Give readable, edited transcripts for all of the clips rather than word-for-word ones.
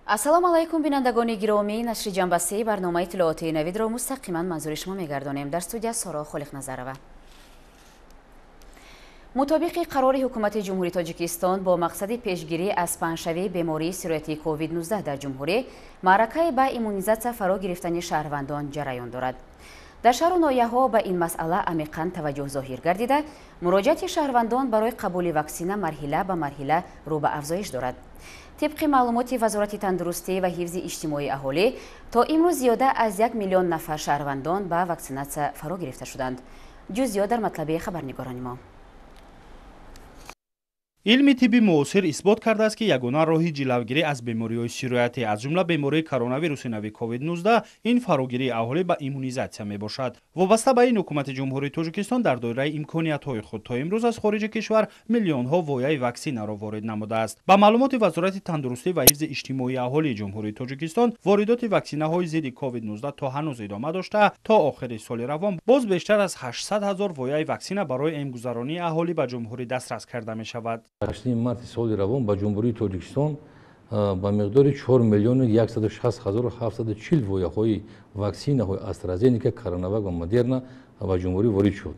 Ассалому алайкум, бинандагони гиромӣ. Нашри ҷанбастаи барномаи иттилоотии навидро мустақиман манзури шумо мегардонем. Дар студия Соро Холиқназарова. Мутобиқи қарори ҳукумати Ҷумҳурии Тоҷикистон бо мақсади пешгирӣ аз паҳншавии бемории сироятии COVID-19 дар ҷумҳурӣ, маъракаи ба иммунизатсия фаро гирифтани шаҳрвандон ҷараён дорад. Дар шаҳру ноҳияҳо ба ин масъала амиқан таваҷҷӯҳ зоҳир гардида, муроҷиати шаҳрвандон барои қабули ваксина марҳила ба марҳила рӯ ба афзоиш дорад. Тибқи маълумоти Вазорати тандурустӣ ва ҳифзи иҷтимоии аҳолӣ, то имрӯз зиёда аз 1 миллион нафар шаҳрвандон ба ваксинатсия фаро гирифта шуданд. Ҷузъиёт дар матлаби хабарнигорони мо. Илми тибби муосир исбот кардааст, ки ягона роҳи ҷилавгирӣ аз бемориҳои сироятӣ, аз ҷумла бемории коронавируси нави COVID-19, ин фарогирии аҳолӣ ба иммунизатсия мебошад. Вобаста ба ин, ҳукумати Ҷумҳурии Тоҷикистон дар доираи имкониятҳои худ то имрӯз аз хориҷи кишвар миллионҳо вояи ваксинаро ворид намудааст. Ба маълумоти Вазорати тандурустӣ ва ҳифзи иҷтимоии аҳолии Ҷумҳурии Тоҷикистон, воридоти ваксинаҳои зидди COVID-19 то ҳанӯз идома дошта, то охири соли равон боз бештар аз 800 ҳазор вояи ваксина барои эмгузаронии аҳолӣ ба ҷумҳурӣ дастрас карда мешавад. 8 марти соли равон ба Ҷумҳурии Тоҷикистон ба миқдори 4 миллиону 160 ҳазору 740 вояҳои ваксинаҳои AstraZeneca, Коронавак ва Модерна ба ҷумҳурӣ ворид шуд.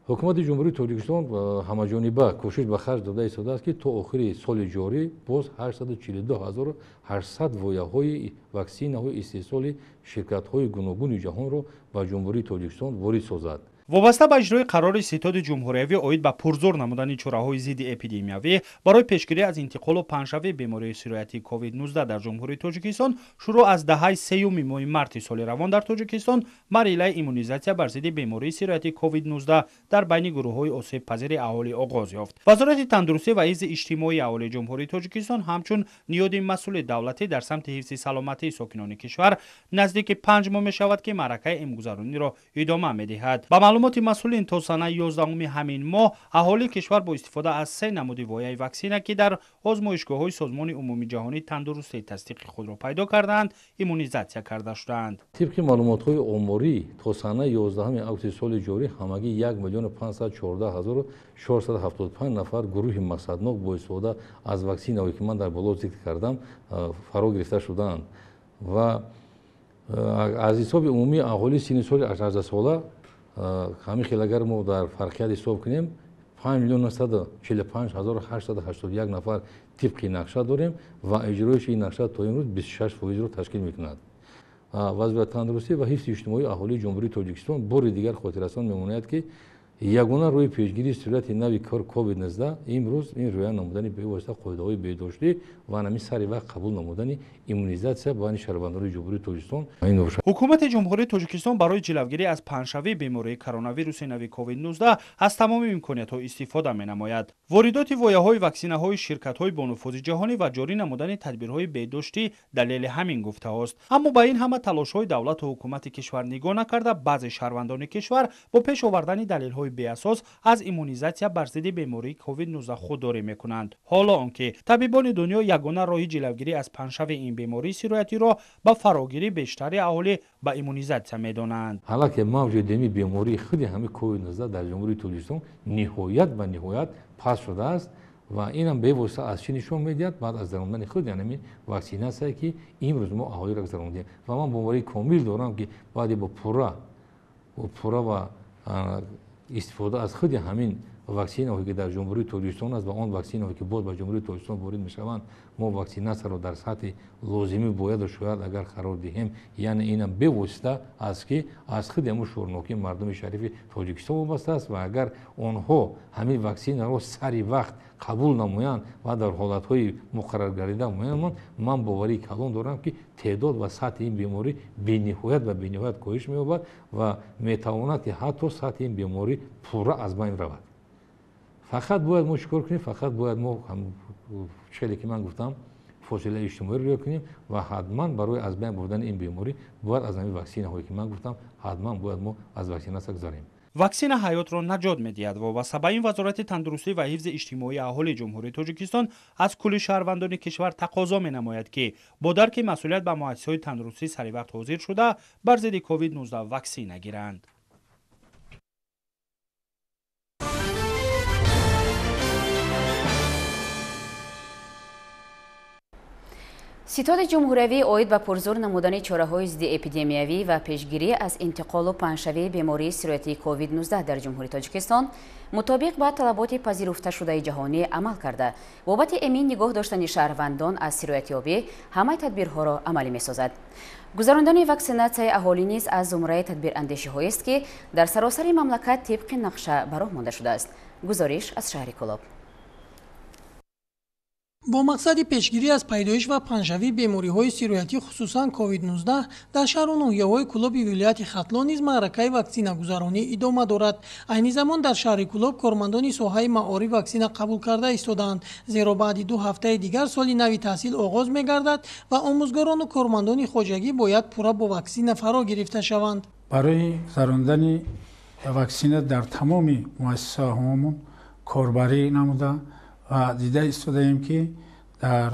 Ҳукумати Ҷумҳурии Тоҷикистон ҳамаҷониба кӯшиш ба харҷ дода истодааст, ки то охири соли ҷорӣ боз 842 ҳазору 800 вояҳои ваксинаҳои истеҳсоли ширкатҳои гуногуни ҷаҳонро ба Ҷумҳурии Тоҷикистон ворид созад. Вобаста ба иҷрои қарори ситоди ҷумҳуриявӣ оид ба пурзур намудани чораҳои зидди эпидемиявӣ барои пешгирӣ аз интиқолу паҳншавии бемории сироятии COVID-19 дар Ҷумҳурии Тоҷикистон, шурӯъ аз даҳаи сеюми моҳи марти соли равон дар Тоҷикистон марҳилаи иммунизатсия бар зидди бемории сироятии COVID-19 дар байни гурӯҳҳои осебпазири аҳолӣ оғоз ёфт. Вазорати тандурустӣ ва ҳифзи иҷтимоии аҳолии Ҷумҳурии Тоҷикистон ҳамчун ниҳоди масъули давлатӣ дар самти ҳифзи саломатии сокинони кишвар наздики 5 моҳ мешавад, ки маъракаи эмгузарониро идома медиҳад. Ба маълумоти масъулин, то санаи 11 ҳамин моҳ аҳолии кишвар бо истифода аз 3 намуди вояи ваксина, ки дар озмоишгоҳҳои Созмони умумиҷаҳонии тандурустӣ тасдиқи худро пайдо кардаанд, иммунизатсия карда шудаанд. Тибқи маълумотҳои оморӣ, то санаи 11 августи соли ҷорӣ ҳамагӣ 1 миллиону 514 ҳазору 475 нафар гурӯҳи мақсаднок бо истифода аз ваксинаҳое, ки ман дар боло зикр кардам, фаро гирифта шудаанд ва аз ҳисоби умумии аҳолии синни соли 18 сола ҳамин хел агар мо дар фарқият ҳисоб кунем, 5 миллион 945 ҳазору 881 нафар тибқи нақша дорем ва иҷроиши ин нақша то имрӯз 26%-ро ташкил мекунад. Вазорати тандурустӣ ва ҳифзи иҷтимоии аҳолии Ҷумҳурии Тоҷикистон бори дигар хотиррасон мемонад, ки ягона роҳи пешгирии сирояти нави COVID-19 имрӯз ин риоя намудани бевосита қоидаҳои беҳдоштӣ ва ҳамин сари вақт қабул намудани иммунизатсия ба шаҳрвандони Ҷумҳурии Тоҷикистон. Ҳукумати Ҷумҳурии Тоҷикистон барои ҷилавгирӣ аз паҳншавии бемории коронавируси нави COVID-19 аз тамоми имкониятҳо истифода менамояд. Воридоти вояҳои ваксинаҳои ширкатҳои бонуфузи ҷаҳонӣ ва ҷорӣ намудани тадбирҳои беҳдоштӣ далели ҳамин гуфтаҳост. Аммо ба ин ҳама талошҳои давлату ҳукумати кишвар нигоҳ накарда, баъзе шаҳрвандони кишвар бо пеш овардани далелҳои беасос аз иммунизатсия бар зидди бемории COVID-19 худдорӣ мекунанд. Ҳоло он ки табибони дунё ягона роҳи ҷилавгирӣ аз паҳншавии ин бемории сироятиро ба фарогирии бештари аҳолӣ ба иммунизатсия медонанд. Ҳалаки мавҷи деми бемории худи ҳамин COVID-19 дар Ҷумҳурии Тоҷикистон ниҳоят ба ниҳоят паст шудааст ва инам бевосита аз чӣ нишон медиҳад? Баъд аз даромадани худ ҳамин ваксинатсия, ки имрӯз мо аҳолиро гузарондем. Ва ман боварии комил дорам, ки баъди бо пурра ва истифода аз худи ҳамин ваксинаҳое, ки дар Ҷумҳурии Тоҷикистон аст ва он ваксинаҳое, ки боз ба Ҷумҳурии Тоҷикистон ворид мешаванд, мо ваксинатсияро дар сатҳи лозимӣ бояду шояд агар қарор диҳем, яъне инам бевосита аст, ки аз худи ҳамун шӯрнокии мардуми шарифи Тоҷикистон вобаста аст ва агар онҳо ҳамин ваксинаро сари вақт қабул намоянд ва дар ҳолатҳои муқарраргардида муайян, ман боварии калон дорам, ки теъдод ва сатҳи ин беморӣ бениҳоят ва бениҳоят коҳиш меёбад ва метавонад, ки ҳатто сатҳи ин беморӣ пурра аз байн равад. Фақат бояд мо чӣ кор кунем? Фақат бояд мо, челе ки ман гуфтам, фосилаи иҷтимоиро риоя кунем ва ҳатман барои аз байн бурдани ин беморӣ бояд аз ҳамин ваксинаҳое, ки ман гуфтам, ҳатман бояд мо аз ваксинатсия гузарем. Ваксина ҳаётро наҷот медиҳад. Вобаста ба ин, Вазорати тандурустӣ ва ҳифзи иҷтимоии аҳолии Ҷумҳурии Тоҷикистон аз кулли шаҳрвандони кишвар тақозо менамояд, ки бо дарки масъулият ба муассисаҳои тандурустӣ саривақт ҳозир шуда, бар зидди COVID-19 ваксина гиранд. Ситоди ҷумҳуриявӣ оид ба пурзур намудани чораҳои зидди эпидемиявӣ ва пешгирӣ аз интиқолу паҳншавии бемории сироятии COVID-19 дар Ҷумҳурии Тоҷикистон мутобиқ ба талаботи пазируфташудаи ҷаҳонӣ амал карда, бобати эмин нигоҳ доштани шаҳрвандон аз сироятёбӣ ҳамаи тадбирҳоро амалӣ месозад. Гузарондани ваксинатсияи аҳолӣ низ аз зумраи тадбирандешиҳоест, ки дар саросари мамлакат тибқи нақша ба роҳ монда шудааст. Гузориш аз шаҳри Кӯлоб. Бо мақсади пешгирӣ аз пайдоиш ва паҳншавии бемориҳои сироятӣ, хусусан COVID-19, дар шаҳру ноҳияҳои Кӯлоби вилояти Хатлон низ маъракаи ваксинагузаронӣ идома дорад. Айни замон дар шаҳри Кӯлоб кормандони соҳаи маориф ваксина қабул карда истодаанд, зеро баъди 2 ҳафтаи дигар соли нави таҳсил оғоз мегардад ва омӯзгорону кормандони хоҷагӣ бояд пурра бо ваксина фаро гирифта шаванд. Барои гузарондани ваксина дар тамоми муассисаҳомон корбарӣ намуда ва дида истодаем, ки дар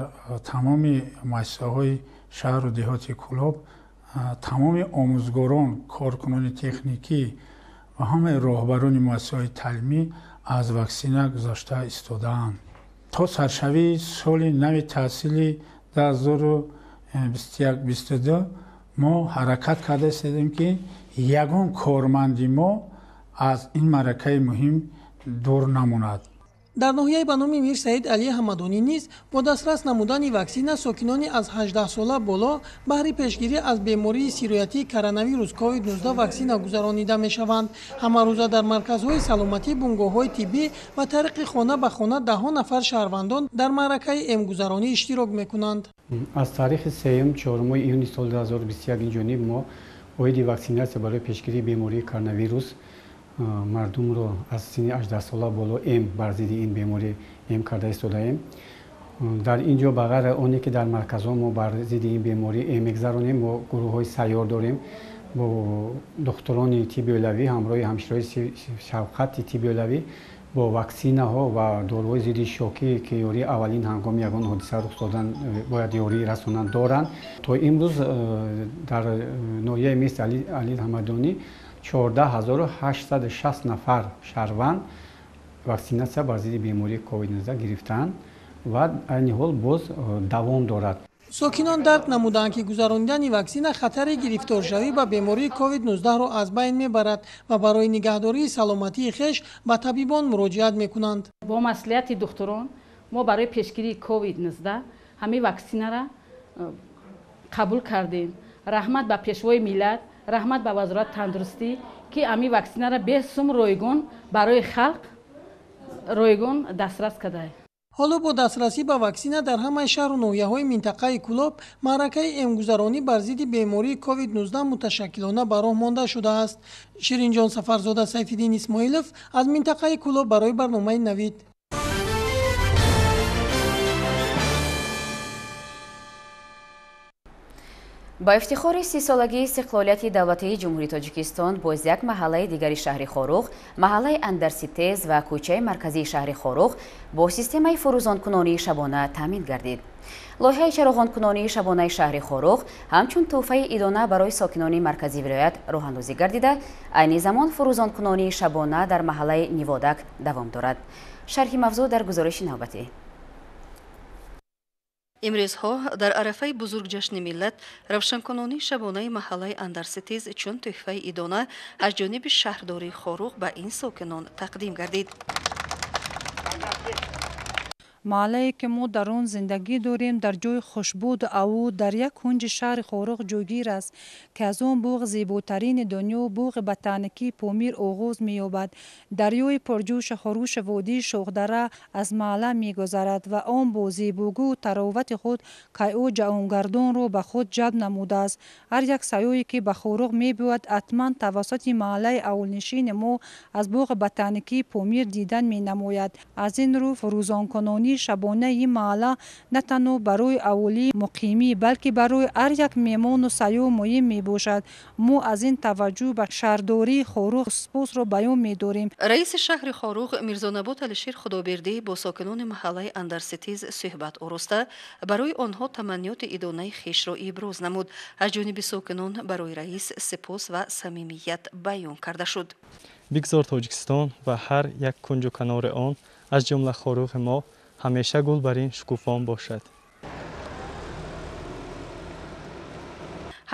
тамоми муассисаҳои шаҳру деҳоти Кӯлоб тамоми омӯзгорон, коркунони техникӣ ва ҳамаи роҳбарони муассисаҳои таълимӣ аз ваксина гузашта истодаанд. То саршавии соли нави таҳсили 2021-22 мо ҳаракат карда истодем, ки ягон корманди мо аз ин маъракаи муҳим дур намонад. Дар ноҳияи ба номи Мир Саид Алии Ҳамадонӣ низ бо дастрас намудани ваксина сокинони аз 18 сола боло баҳри пешгирӣ аз бемории сироятии коронавирус COVID-19 ваксина гузаронида мешаванд. Ҳамарӯза дар марказҳои саломатӣ, бунгоҳҳои тиббӣ ва тариқи хона ба хона даҳҳо нафар шаҳрвандон дар маъракаи эмгузаронӣ иштирок мекунанд. Аз таърихи 3-4 июни соли 2021 инҷониб мо оиди ваксинатсия барои пешгирии бемории коронавирус мардумро аз синни 18 сола боло бар зидди ин беморӣ эм карда истодаем. Дар ин ҷо, ба ғайр аз оне ки дар марказҳо мо бар зидди ин беморӣ эм мегзаронем, мо гурӯҳҳои сайёр дорем бо духтурони тибби оилавӣ, ҳамроҳи ҳамшираҳои шафқати тибби оилавӣ бо ваксинаҳо ва доруҳои зидди шокӣ, ки ёрии аввалин ҳангоми ягон ҳодиса рух додан бояд ёрӣ расонанд, доранд. То имрӯз дар ноҳияи Мир Саид Али Ҳамадонӣ 14 860 нафар шаҳрванд ваксинатсия бар зидди бемории COVID-19 гирифтаанд ва айни ҳол боз давом дорад. Сокинон дарк намуданд, ки гузаронидани ваксина хатари гирифторшавӣ ба бемории COVID-19-ро аз байн мебарад ва барои нигаҳдории саломатии хеш ба табибон муроҷиат мекунанд. Бо маслиҳати духтурон мо барои пешгирии COVID-19 ҳамин ваксинара қабул кардем. Раҳмат ба Пешвои миллат, раҳмат ба Вазорати тандурустӣ, ки ҳамин ваксинара бесум, ройгон барои халқ ройгон дастрас кардае. Ҳоло бо дастрасӣ ба ваксина дар ҳамаи шаҳру ноҳияҳои минтақаи Кӯлоб маъракаи эмгузаронӣ бар зидди бемории COVID-19 муташаккилона ба роҳ монда шудааст. Ширинҷон Сафарзода, Сайфиддин Исмоилов аз минтақаи Кӯлоб барои барномаи «Навид». Ба ифтихори 30-солагии истиқлолияти давлатии Ҷумҳурии Тоҷикистон боз як маҳаллаи дигари шаҳри Хоруғ, маҳаллаи Андарситез ва кӯчаи марказии шаҳри Хоруғ бо системаи фурӯзонкунонии шабона таъмин гардид. Лоиҳаи чароғонкунонии шабонаи шаҳри Хоруғ ҳамчун тӯҳфаи идона барои сокинони маркази вилоят роҳандозӣ гардида, айни замон фурӯзонкунонии шабона дар маҳаллаи Ниводак давом дорад. Шарҳи мавзӯъ дар гузориши навбатӣ. Имрӯзҳо дар арафаи бузургҷашни миллат равшанкунонии шабонаи маҳаллаи Андарситез чун тӯҳфаи идона аз ҷониби шаҳрдории Хоруғ ба ин сокинон тақдим гардид. Маҳаллае, ки мо дар он зиндагӣ дорем, дар ҷои хушбуду авуд, дар як кунҷи шаҳри Хоруғ ҷойгир аст, ки аз он боғи зеботарини дунё, боғи ботаникии Помир оғоз меёбад. Дарёи пурҷӯшу хурӯши водии Шохдара аз маҳалла мегузарад ва он бо зебогӯ таровати худ кайо ҷаҳонгардонро ба худ ҷалб намудааст. Ҳар як сайёҳе, ки ба Хоруғ мебиёяд, ҳатман тавассути маҳаллаи аҳолинишини мо аз боғи ботаникии Помир дидан менамояд. Аз ин рӯ фурӯзонкунонии шабонаи ин маҳалла на танҳо барои аҳолии муқимӣ, балки барои ҳар як меҳмону сайёҳ муҳим мебошад. Мо аз ин таваҷҷӯҳ ба шаҳрдории Хоруғ сипосро баён медорем. Раиси шаҳри Хоруғ Мирзонабот Алишер Худобердӣ бо сокинони маҳаллаи Андарситез суҳбат ороста, барои онҳо таманниёти идонаи хешро иброз намуд. Аз ҷониби сокинон барои раис сипос ва самимият баён карда шуд. Бигзор Тоҷикистон ва ҳар як кунҷу канори он, аз ҷумла Хоруғи мо, ҳамеша гул бар ин шукуфон бошад.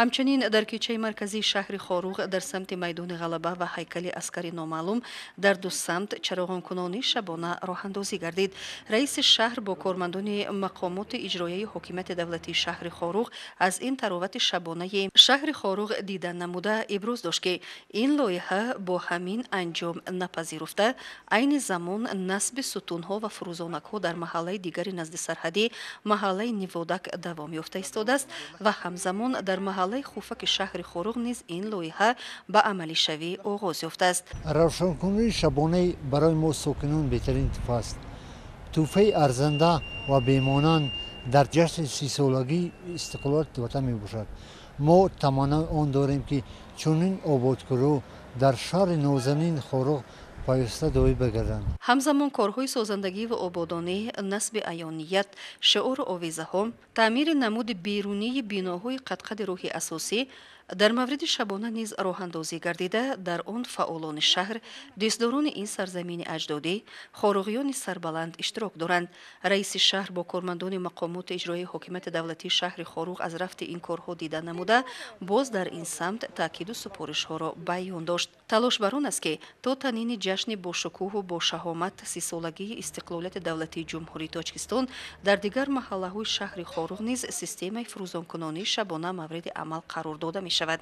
Ҳамчунин дар кӯчаи марказии шаҳри Хоруғ дар самти майдони Ғалаба ва ҳайкали аскари номаълум дар ду самт чароғонкунонии шабона роҳандозӣ гардид. Раиси шаҳр бо кормандони мақомоти иҷроияи ҳокимияти давлатии шаҳри Хоруғ аз ин таровати шабонаи шаҳри Хоруғ дидан намуда иброз дошт, ки ин лоиҳа бо ҳамин анҷом напазируфта, айни замон насби сутунҳо ва фурӯзонакҳо дар маҳаллаи дигари назди сарҳадӣ, маҳаллаи Ниводак давом ёфта истодааст ва ҳамзамон дар маҳаллаи Хуфаки шаҳри Хоруғ низ ин лоиҳа ба амалишавӣ оғоз ёфтааст. Равшанкунии шабонаи барои мо сокинон беҳтарин тӯҳфа аст. Тӯҳфаи арзанда ва бемонанд дар ҷашни 30-солагии истиқлолияти ватан мебошад. Мо таманнои он дорем, ки чунин ободкориҳо дар шаҳри нозанин Хоруғ пайваста доир бигарданд. Ҳамзамон корҳои созандагӣ ва ободонӣ, насби аёният, шиору овезаҳо, таъмири намуди берунии биноҳои қадқади роҳи асосӣ дар мавриди шабона низ роҳандозӣ гардида, дар он фаъолони шаҳр, дӯстдорони ин сарзамини аҷдодӣ, хоруғиёни сарбаланд иштирок доранд. Раиси шаҳр бо кормандони мақомоти иҷроияи ҳокимияти давлатии шаҳри Хоруғ аз рафти ин корҳо дида намуда, боз дар ин самт таъкиду супоришҳоро баён дошт. Талош бар он аст, ки то танини ҷашни бошукӯҳу бошаҳомат 30-солагии истиқлолияти давлатии Ҷумҳурии Тоҷикистон дар дигар маҳаллаҳои шаҳри Хоруғ низ системаи фурӯзонкунонии шабона мавриди амал қарор дода мешавад.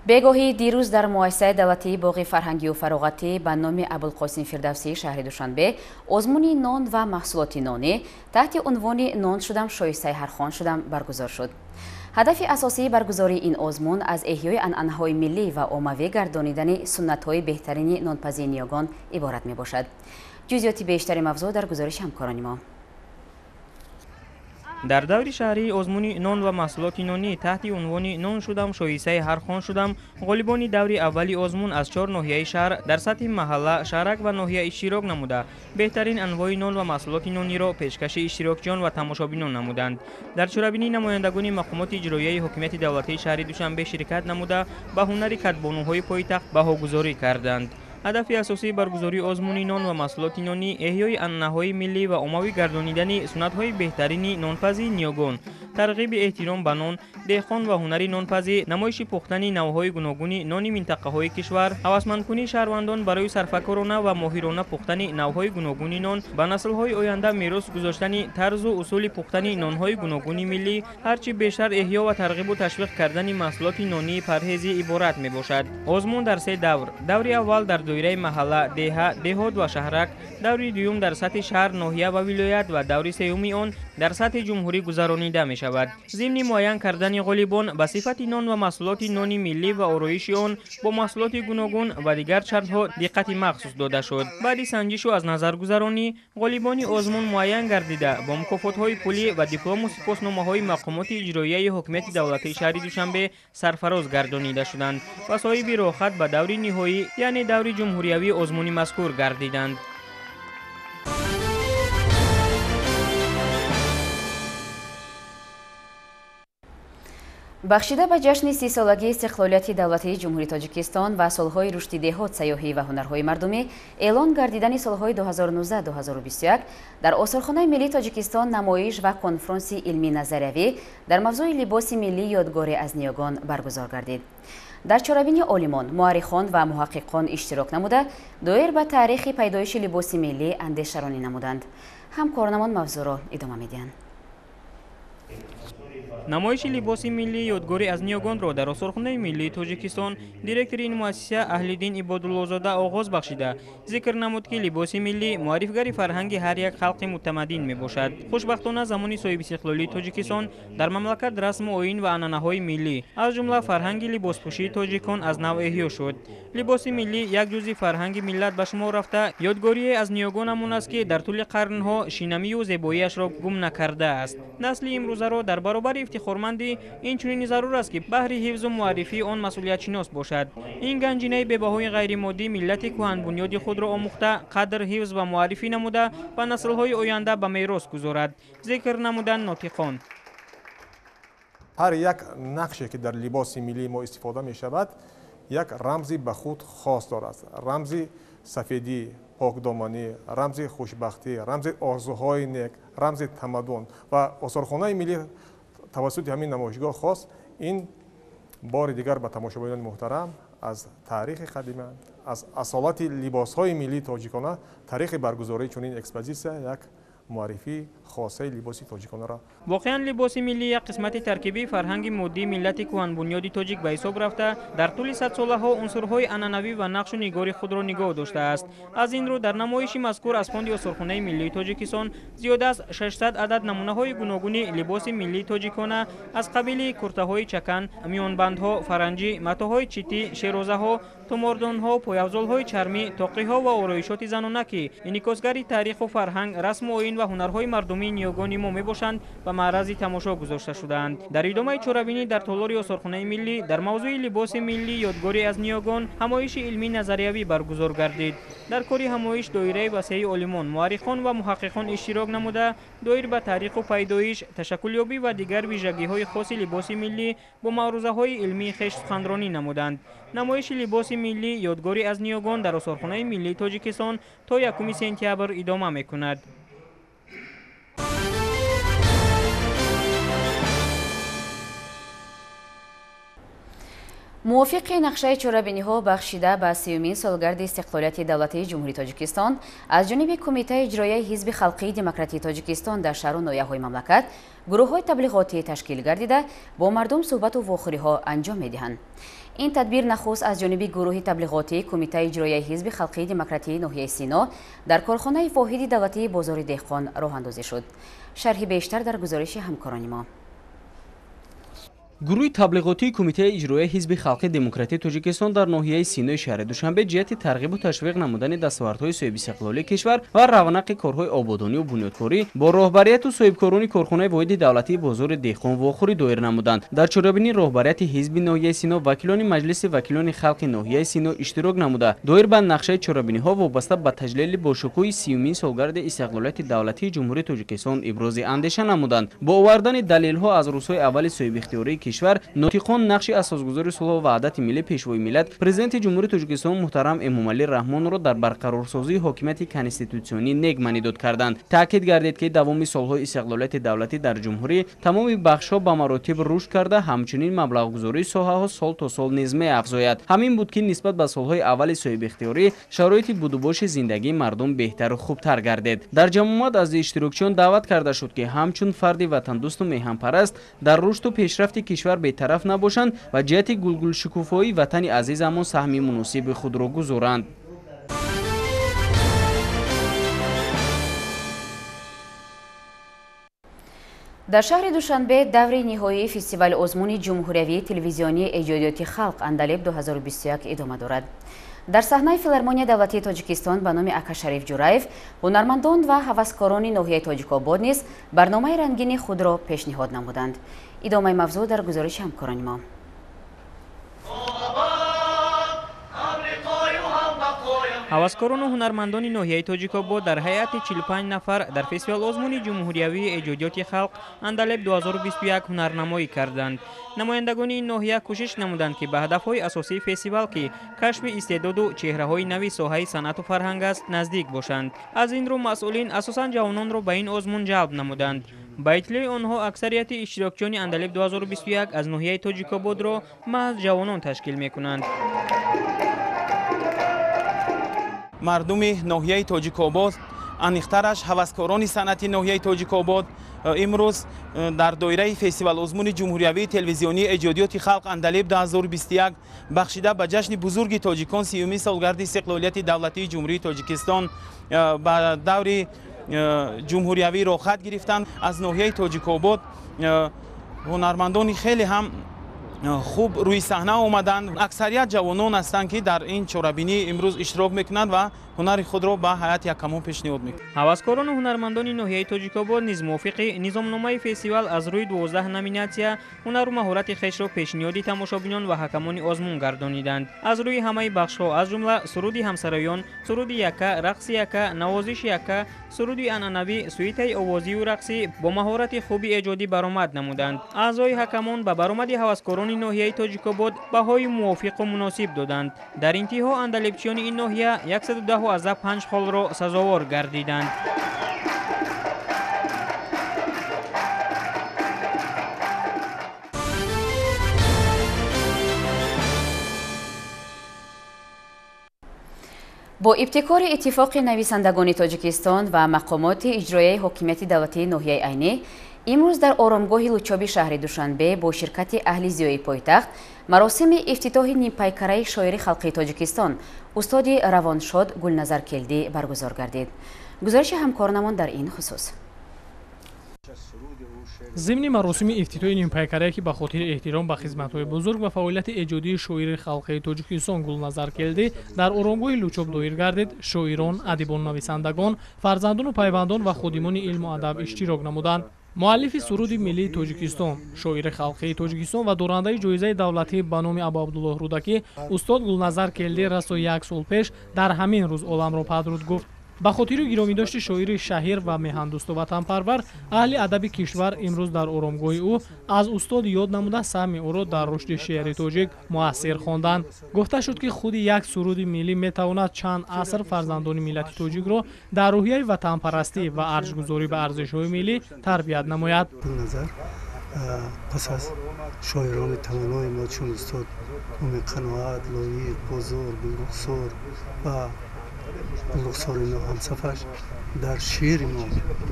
Бегоҳи дирӯз дар муассисаи давлатии боғи фарҳангию фароғатӣ ба номи Абулқосим Фирдавсии шаҳри Душанбе озмуни нон ва маҳсулоти нонӣ таҳти унвони «Нон шудам, шоистаи ҳархон шудам» баргузор шуд. Ҳадафи асосии баргузории ин озмун аз эҳёи анъанаҳои миллӣ ва оммавӣ гардонидани суннатҳои беҳтарини нонпазии ниёгон иборат мебошад. Ҷузъиёти бештари мавзӯъ дар гузориши ҳамкорони мо. Дар даври шаҳрии озмуни нон ва маҳсулоти нонӣ таҳти унвони «Нон шудам, шоистаи ҳархон шудам» ғолибони даври аввали озмун аз 4 ноҳияи шаҳр дар сатҳи маҳалла, шаҳрак ва ноҳия иштирок намуда, беҳтарин анвои нон ва маҳсулоти нониро пешкаши иштирокчиён ва тамошобинон намуданд. Дар чорабинӣ намояндагони мақомоти иҷроияи ҳокимияти давлатии шаҳри Душанбе ширкат намуда, ба ҳунари кадбонуҳои пойтахт баҳогузорӣ карданд. Ҳадафи асосии баргузории озмуни нон ва маҳсулоти нонӣ эҳёи анъанаҳои миллӣ ва оммавӣ гардонидани суннатҳои беҳтарини нонпазии ниёгон, тарғиби эҳтиром ба нон, деҳқон ва ҳунари нонпазӣ, намоиши пухтани навъҳои гуногуни нони минтақаҳои кишвар, ҳавасмандкунии шаҳрвандон барои сарфакорона ва моҳирона пухтани навъҳои гуногуни нон, ба наслҳои оянда мерос гузоштани тарзу усули пухтани нонҳои гуногуни миллӣ, ҳарчи бештар эҳё ва тарғибу ташвиқ кардани маҳсулоти нонии парҳезӣ иборат мебошад. Озмун дар 3 давр. Даври аввал дар доираи маҳалла, деҳа, деҳот ва шаҳрак, даври дуюм дар сатҳи шаҳр, ноҳия ва вилоят ва даври сеюми он дар сатҳи ҷумҳурӣ гузаронида мешавад. Зимни муайян кардани ғолибон ба сифати нон ва маҳсулоти нони миллӣ ва ороиши он бо маҳсулоти гуногун ва дигар шартҳо диққати махсус дода шуд. Баъди санҷишу аз назаргузаронӣ ғолибони озмун муайян гардида бо мукофотҳои пулӣ ва диплому сипосномаҳои мақомоти иҷроияи ҳокимияти давлатии шаҳри Душанбе сарфароз гардонида шуданд ва соҳиби роҳхат ба даври ниҳоӣ, яъне даври ҷумҳуриявии озмуни мазкур гардиданд. Бахшида ба ҷашни 30-солагии истиқлолияти давлатии Ҷумҳурии Тоҷикистон ва солҳои рушди деҳот, сайёҳӣ ва ҳунарҳои мардумӣ эълон гардидани солҳои 2019-2021 дар Осорхонаи миллии Тоҷикистон намоиш ва конфронси илмӣ назариявӣ дар мавзӯи либоси миллӣ ёдгорӣ аз ниёгон баргузор гардид. Дар чорабини олимон, муаррихон ва муҳаққиқон иштирок намуда, доир ба таърихи пайдоиши либоси миллӣ андешаронӣ намуданд. Ҳамкоронамон мавзӯъро идома медиҳанд. Намоиши либоси миллӣ ёдгорӣ аз ниёгонро дар Осорхонаи миллии Тоҷикистон директори ин муассиса Аҳлиддин Ибодуллозода оғоз бахшида, зикр намуд, ки либоси миллӣ муаррифгари фарҳанги ҳар як халқи мутамаддин мебошад. Хушбахтона замони соҳибистиқлолии Тоҷикистон дар мамлакат расму оин ва анъанаҳои миллӣ, аз ҷумла фарҳанги либоспӯшии тоҷикон аз нав эҳё шуд. Либоси миллӣ як ҷузъи фарҳанги миллат ба шумор рафта, ёдгорие аз ниёгонамон аст, ки дар тӯли қарнҳо шинамию зебоиашро гум накардааст. Насли имрӯзаро дар баробари ифтихормандӣ инчунин зарур аст, ки баҳри ҳифзу муаррифии он масъулиятшинос бошад. Ин ганҷинаи бебаҳои ғайримоддӣ миллати кӯҳанбунёди худро омӯхта, қадр, ҳифз ва муаррифӣ намуда ба наслҳои оянда ба мерос гузорад, зикр намуданд нотиқон. Ҳар як нақше, ки дар либоси миллии мо истифода мешавад, як рамзи ба худ хос дорад. Рамзи сафедӣ, покдоманӣ, рамзи хушбахтӣ, рамзи орзуҳои нек, рамзи тамаддун. Ва осорхонаи миллӣ тавассути ҳамин намоишгоҳ хост ин бори дигар ба тамошобинони муҳтарам аз таърихи қадима, аз асолати либосҳои миллии тоҷикона, таърихи баргузории чунин экспозитсия як муаррифии хосаи либоси тоҷиконаро. Воқеан, либоси миллӣ як қисмати таркибии фарҳанги моддии миллати кӯҳанбунёди тоҷик ба ҳисоб рафта, дар тӯли садсолаҳо унсурҳои анъанавӣ ва нақшу нигори худро нигоҳ доштааст. Аз ин рӯ, дар намоиши мазкур аз фонди осорхонаи миллии Тоҷикистон зиёда аз 600 адад намунаҳои гуногуни либоси миллии тоҷикона аз қабили куртаҳои чакан, миёнбандҳо, фаранҷӣ, матоҳои читӣ, шерозаҳо, тумордонҳо, пойафзолҳои чармӣ, тоқиҳо ва ороишоти занона, ки инъикосгари таъриху фарҳанг, расму оин ва ҳунарҳои мардумии ниёгони мо мебошанд, ба маърази тамошо гузошта шудаанд. Дар идомаи чорабинӣ дар толори осорхонаи миллӣ дар мавзӯи либоси миллӣ ёдгорӣ аз ниёгон ҳамоиши илмӣ назариявӣ баргузор гардид. Дар кори ҳамоиш доираи васеи олимон, муаррихон ва муҳаққиқон иштирок намуда, доир ба таъриху пайдоиш, ташаккулёбӣ ва дигар вижагиҳои хоси либоси миллӣ бо маърузаҳои илмии хеш суханронӣ намуданд. Намоиши либоси миллӣ ёдгорӣ аз ниёгон дар осорхонаи миллии Тоҷикистон то 1 сентябр идома мекунад. Мувофиқи нақшаи чорабиниҳо бахшида ба 30-умин солгарди истиқлолияти давлатии Ҷумҳурии Тоҷикистон аз ҷониби Кумитаи иҷроияи Ҳизби халқии демократии Тоҷикистон дар шаҳру ноҳияҳои мамлакат гурӯҳҳои таблиғотӣ ташкил гардида, бо мардум суҳбату вохӯриҳо анҷом медиҳанд. Ин тадбир нахуст аз ҷониби гурӯҳи таблиғотии Кумитаи иҷроияи Ҳизби халқии демократии ноҳияи Сино дар корхонаи воҳиди давлатии бозори деҳқон роҳандозӣ шуд. Шарҳи бештар дар гузориши ҳамкорони мо. Гурӯҳи таблиғотии Кумитаи иҷроияи Ҳизби халқи демократии Тоҷикистон дар ноҳияи Синои шаҳри Душанбе ҷиҳати тарғибу ташвиқ намудани дастовардҳои соҳибистиқлолии кишвар ва равнақи корҳои ободонию бунёдкорӣ бо роҳбарияту соҳибкорони корхонаи воҳиди давлатии бозори деҳқон вохӯрӣ доир намуданд. Дар чорабинӣ роҳбарияти ҳизби ноҳияи Сино, вакилони Маҷлиси вакилони халқи ноҳияи Сино иштирок намуда, доир ба нақшаи чорабиниҳо вобаста ба таҷлили бошукӯҳи 30-умин солгарди истиқлолияти давлатии Ҷумҳурии Тоҷикистон ибрози андеша намуданд. Бо овардани далелҳо аз рӯзҳои аввали соҳибихтиёрии кишвар, нотиқон нақши асосгузори сулҳу ваҳдати миллӣ, пешвои миллат, президенти Ҷумҳурии Тоҷикистон муҳтарам Эмомалӣ Раҳмонро дар барқарорсозии ҳокимияти конститутсионӣ нек манидод карданд. Таъкид гардид, ки давоми солҳои истиқлолияти давлатӣ дар ҷумҳурӣ тамоми бахшҳо ба маротиб рушд карда, ҳамчунин маблағгузории соҳаҳо сол то сол низ меафзояд. Ҳамин буд, ки нисбат ба солҳои аввали соҳибихтиёрӣ шароити будубоши зиндагии мардум беҳтару хубтар гардид. Дар ҷамъомад аз иштирокчиён даъват карда шуд, ки ҳамчун фарди ватандӯсту меҳанпараст дар рушду пешрафти кишвар бетараф набошанд ва ҷиҳати гулгулшукуфоии ватани азизамон саҳми муносиби худро гузоранд. Дар шаҳри Душанбе даври ниҳоии фестивали озмуни ҷумҳуриявии телевизионии эҷодиёти халқ Андалеб 2021 идома дорад. Дар саҳнаи филармонияи давлатии Тоҷикистон ба номи Акашариф Ҷураев ҳунармандон ва ҳаваскорони ноҳияи Тоҷикобод низ барномаи рангини худро пешниҳод намуданд. Идомаи мавзӯъ дар гузориши ҳамкорони мо. Ҳаваскорону ҳунармандони ноҳияи Тоҷикобод дар ҳайати 45 нафар дар фестивал озмуни ҷумҳуриявии эҷодиёти халқ Андалеб 2021 ҳунарнамоӣ карданд. Намояндагони ин ноҳия кӯшиш намуданд, ки ба ҳадафҳои асосии фестивал, ки кашфи истеъдоду чеҳраҳои нави соҳаи санъату фарҳанг аст, наздик бошанд. Аз ин рӯ масъулин асосан ҷавононро ба ин озмун ҷалб намуданд. Ба иттилои онҳо аксарияти иштирокчиёни Андалеб 2021 аз ноҳияи Тоҷикободро маҳз ҷавонон ташкил мекунанд. Мардуми ноҳияи Тоҷикобод, аниқтараш ҳаваскорони санъати ноҳияи Тоҷикобод имрӯз дар доираи фестивал озмуни ҷумҳуриявии телевизионии эҷодиёти халқ Андалеб 2021 бахшида ба ҷашни бузурги тоҷикон 30-умин солгарди истиқлолияти давлатии Ҷумҳурии Тоҷикистон ба даври ҷумҳуриявӣ роҳхат гирифтанд. Аз ноҳияи Тоҷикобод ҳунармандони хеле ҳам хуб рӯи саҳна омаданд. Аксарият ҷавонон ҳастанд, ки дар ин чорабинӣ имрӯз иштирок мекунанд ва ҳунари худро ба ҳайати ҳакамон пешниҳод мекунанд. Ҳаваскорону ҳунармандони ноҳияи Тоҷикобод низ мувофиқи низомномаи фестивал аз рӯи 12 номинатсия ҳунару маҳорати хешро пешниҳоди тамошобинон ва ҳакамони озмун гардониданд. Аз рӯи ҳамаи бахшҳо, аз ҷумла суруди ҳамсароён, суруди яка, рақси яка, навозиши яка, суруди анъанавӣ, суитаи овозию рақсӣ бо маҳорати хуби эҷодӣ баромад намуданд. Аъзои ҳакамон ба баромади ҳаваскорони Доварони ноҳияи Тоҷикобод баҳои мувофиқу муносиб доданд. Дар интиҳо андалебчиёни ин ноҳия 110,5 холро сазовор гардиданд. Бо ибтикори Иттифоқи нависандагони Тоҷикистон ва мақомоти иҷроияи ҳокимияти давлатии ноҳияи Айнӣ имрӯз дар оромгоҳи Лучоби шаҳри Душанбе бо ширкати аҳли зиёи пойтахт маросими ифтитоҳи нимпайкараи шоири халқии Тоҷикистон устоди равоншод Гулназар Келдӣ баргузор гардид. Гузориши ҳамкоронамон дар ин хусус. Зимни маросими ифтитоҳи нимпайкарае, ки ба хотири эҳтиром ба хизматҳои бузург ва фаъолияти эҷодии шоири халқии Тоҷикистон Гулназар Келдӣ дар оромгоҳи Лучоб доир гардид, шоирон, адибон, нависандагон, фарзандону пайвандон ва ходимони илму адаб иштирок намуданд. Муаллифи суруди миллии Тоҷикистон, шоири халқии Тоҷикистон ва дорандаи ҷоизаи давлатӣ ба номи Абуабдуллоҳ Рӯдакӣ устод Гулназар Келдӣ расо як сол пеш дар ҳамин рӯз оламро падруд гуфт. Ба хотири гиромидошти шоири шаҳир ва меҳандӯсту ватанпарвар, аҳли адаби кишвар имрӯз дар оромгоҳи ӯ аз устод ёд намуда саҳми ӯро дар рушди шеъри тоҷик муассир хонданд. Гуфта шуд, ки худи як суруди миллӣ метавонад чанд аср фарзандони миллати тоҷикро дар рӯҳияи ватанпарастӣ ва арҷгузорӣ ба арзишҳои миллӣ тарбият намояд. Пас аз шоирони тавонои мо чун устод Умед Қаноат, Лоиқ, Бозор, Гулрухсор ва Гулрухсори ҳамсафаш дар шеъри мо,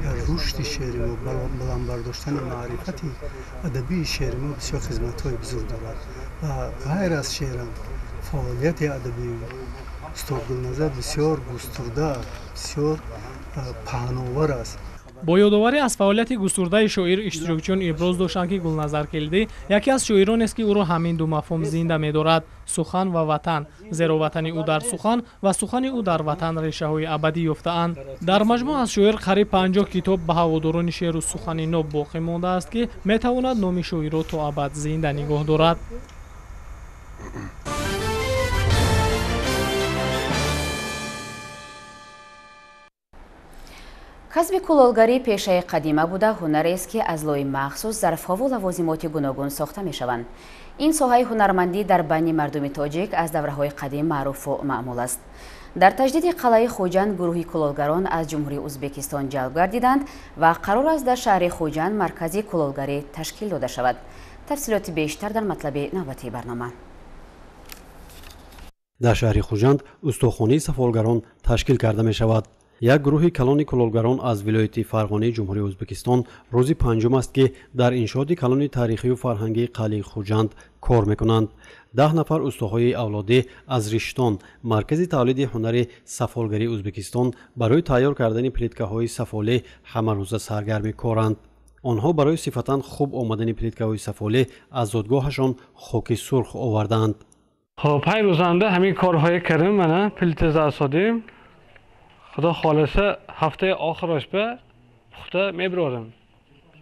дар рушди шеъри мо, баланд бардоштани маърифати адабии шеъри мо бисёр хизматҳои бузург дорад ва ғайр аз шеърам фаъолияти адабии устод Гулназар бисёр густурда, бисёр паҳновар аст. Бо ёдоварӣ аз фаъолияти густурдаи шоир иштирокчиён иброз доштанд, ки Гулназар Келдӣ яке аз шоиронест, ки ӯро ҳамин ду мафҳум зинда медорад: сухан ва ватан, зеро ватани ӯ дар сухан ва сухани ӯ дар ватан решаҳои абадӣ ёфтаанд. Дар маҷмӯъ аз шоир қариб 50 китоб ба ҳаводорони шеъру сухани ноб боқӣ мондааст, ки метавонад номи шоирро то абад зинда нигоҳ дорад. Касби кулолгарӣ пешаи қадима буда, ҳунарест, ки аз лои махсус зарфҳову лавозимоти гуногун сохта мешаванд. Ин соҳаи ҳунармандӣ дар байни мардуми тоҷик аз давраҳои қадим маъруфу маъмул аст. Дар таҷдиди қалъаи Хуҷанд гурӯҳи кулолгарон аз Ҷумҳурии Ӯзбекистон ҷалб гардиданд ва қарор аст дар шаҳри Хуҷанд маркази кулолгарӣ ташкил дода шавад. Тафсилоти бештар дар матлаби навбатии барнома. Дар шаҳри Хуҷанд устохонаи сафолгарон ташкил карда мешавад. Як гурӯҳи калони кулолгарон аз вилояти Фарғонаи Ҷумҳурии Ӯзбекистон рӯзи панҷум аст, ки дар иншооти калони таърихию фарҳангии қалъаи Хуҷанд кор мекунанд. 10 нафар устоҳои авлодӣ аз Риштон, маркази тавлиди ҳунари сафолгарии Ӯзбекистон, барои тайёр кардани плиткаҳои сафолӣ ҳамарӯза саргарми коранд. Онҳо барои сифатан хуб омадани плиткаҳои сафолӣ аз зодгоҳашон хоки сурх овардаанд. Хоб, панҷ рӯзанда ҳамин корҳое кардем, мана плита засодем. Худо холаса ҳафтаи охираш ба пухта мебирорем.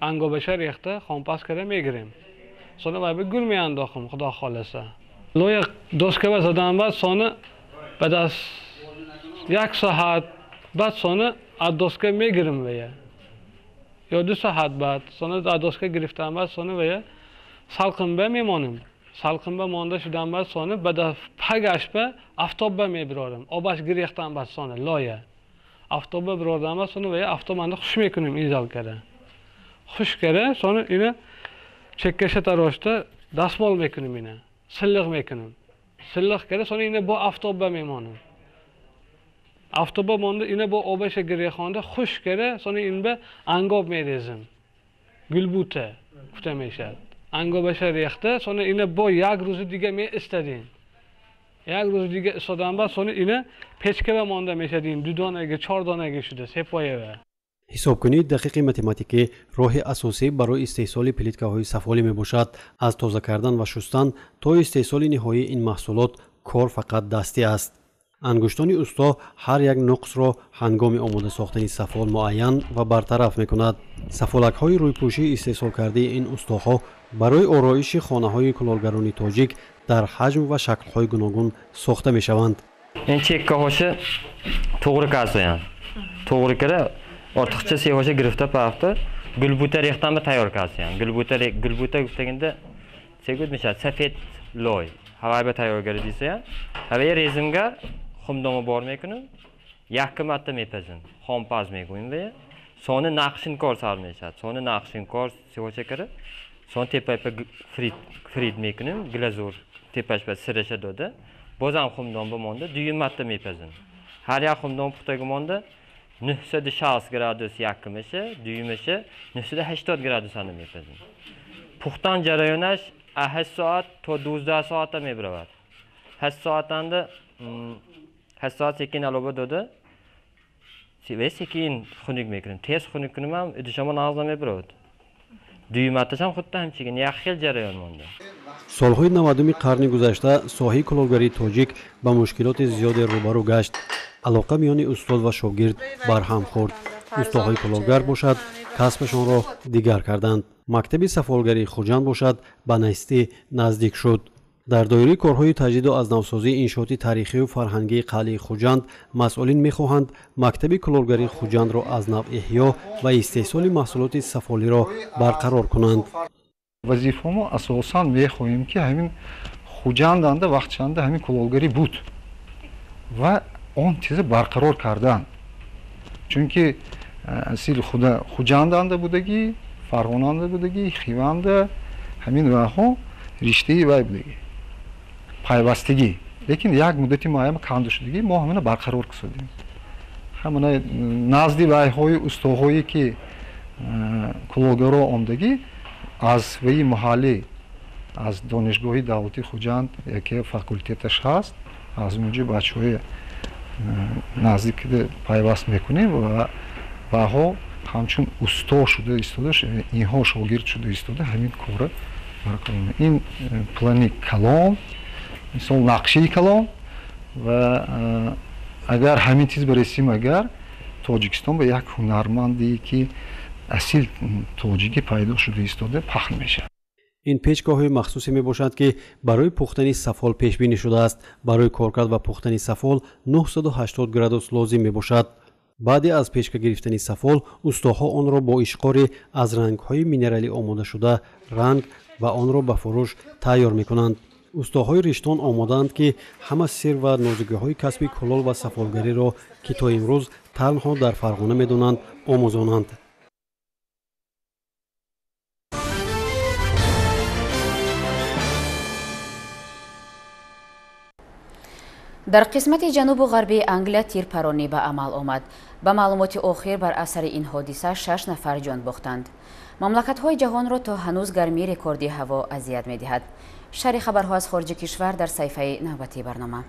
Ангобаша рехта хомпас карда мегирем. Сони вай ба гул меандохем, худо холаса. Лоя доскава задан баъд сони баъд аз як соат баъд сони аз доска мегирем вая. Ё 2 соат баъд сони аз доска гирифтан баъд сони вая салқинба мемонем. Салқинба монда шудан баъд сони баъд аз пагаш ба афтобба мебирорем. Обаш гирехтан баъд сони лоя. Автоба бирордан баъд сони вая автобанда хуш мекунем изол карда. Хуш карда сони ина чеккаша тарошта дастмол мекунем ина. Силлиқ мекунем. Силлиқ карда сони ина бо автоба мемонем. Автоба монда ина бо обаша гирехонда хуш карда сони ин ба ангоб мерезем. Гулбута гуфта мешавад. Ангобаша рехта сони ина бо як рӯзи дига меистадем. Як рӯзи дига истодан баъд сони ина печкава монда мешадим, 2 донаги, 4 донаги шуда, сепоява. Ҳисобкунии дақиқи математикӣ роҳи асосӣ барои истеҳсоли плиткаҳои сафолӣ мебошад. Аз тоза кардан ва шустан то истеҳсоли ниҳоии ин маҳсулот кор фақат дастӣ аст. Ангуштони усто ҳар як нуқсро ҳангоми омода сохтани сафол муайян ва бартараф мекунад. Сафолакҳои рӯйпӯшии истеҳсолкардаи ин устоҳо барои ороиши хонаҳои кулолгарони тоҷик дар ҳаҷм ва шаклҳои гуногун сохта мешаванд. Ин чеккаҳоша to'g'ri kasayam. To'g'ri kira ortiqcha sehosha girifta pafta gulbuta rextanba tayyor kasayam. Gulbuta gulbuta guftaganda Чегуд мешавад сафед лой. Ҳавай ба тайёр гардиса. Ҳавай резимгар хумдомо бор мекунем. Як марта мепазем. Хомпаз мегӯем ве. Сони нақшинкор сар мешавад. Сони нақшинкор севоча карда. Сон тепайпа фрит мекунем, глазур тепаш ба сираша дода. Бозам хумдон бимонда, дуюм марта мепазем. Ҳар як хумдон пухтага монда 960 градус якумиша, дуюмиша 980 градусани мепазем. Пухтан ҷараёнаш 8 соат то 12 соата мебаравад. 8 соатанда 8 соат секин алоба дода, ве секин хунук мекунем. Тез хунук кунем ҳам идишама нағз намебаравад. Дуюматашам худда ҳамчунин як хел ҷараён монда. Солҳои 90-уми қарни гузашта соҳаи кулолгарии тоҷик ба мушкилоти зиёде рӯбарӯ гашт. Алоқа миёни устод ва шогирд барҳам хӯрд. Устоҳои кулолгар бошад касбашонро дигар карданд. Мактаби сафолгарии Хуҷанд бошад ба нестӣ наздик шуд. Дар доираи корҳои таҷдиду аз навсозии иншооти таърихию фарҳангии қалъаи Хуҷанд масъулин мехоҳанд мактаби кулолгарии Хуҷандро аз нав эҳё ва истеҳсоли маҳсулоти сафолиро барқарор кунанд. Вазифа мо асосан мехоҳем ки ҳамин Хуҷанданда вақтчанда ҳамин кулолгарӣ буд ва он чиза барқарор кардан. Чунки асил Хуҷанданда будагӣ, Фарғонанда будагӣ, Хиванда ҳамин ваҳо риштаи вай будагӣ, пайвастагӣ. Лекин як муддати муайян канду шудагӣ мо ҳамина барқарор кардем. Ҳамина назди вайҳои устоҳое ки кулолгаро омдагӣ аз ваи маҳаллӣ, аз донишгоҳи давлатии Хуҷанд яке факултеташ ҳаст, аз онҷо бачаҳои наздик пайваст мекунем ва ваҳо ҳамчун усто шуда истода, инҳо шогирд шуда истода ҳамин корро барқарор. Ин плани калон, мисол нақшаи калон ва агар ҳамин чиз баресим, агар Тоҷикистон ба як ҳунарманде ки асил тоҷикӣ пайдо шуда истода паҳн мешавад. Ин печгоҳҳои махсусе мебошад, ки барои пухтани сафол пешбинӣ шудааст. Барои коркард ва пухтани сафол 980 градус лозим мебошад. Баъди аз печка гирифтани сафол устоҳо онро бо ишқори аз рангҳои минералӣ омодашуда ранг ва онро ба фурӯш тайёр мекунанд. Устоҳои риштон омодаанд, ки ҳама сир ва нозукиҳои касби кулол ва сафолгариро, ки то имрӯз танҳо дар Фарғона медонанд, омӯзонанд. Дар қисмати ҷанубу ғарбии Англия тирпаронӣ ба амал омад. Ба маълумоти охир бар асари ин ҳодиса 6 нафар ҷон бохтанд. Мамлакатҳои ҷаҳонро то ҳанӯз гармии рекордии ҳаво азият медиҳад. Шарҳи хабарҳо аз хориҷи кишвар дар саҳифаи навбатии барнома.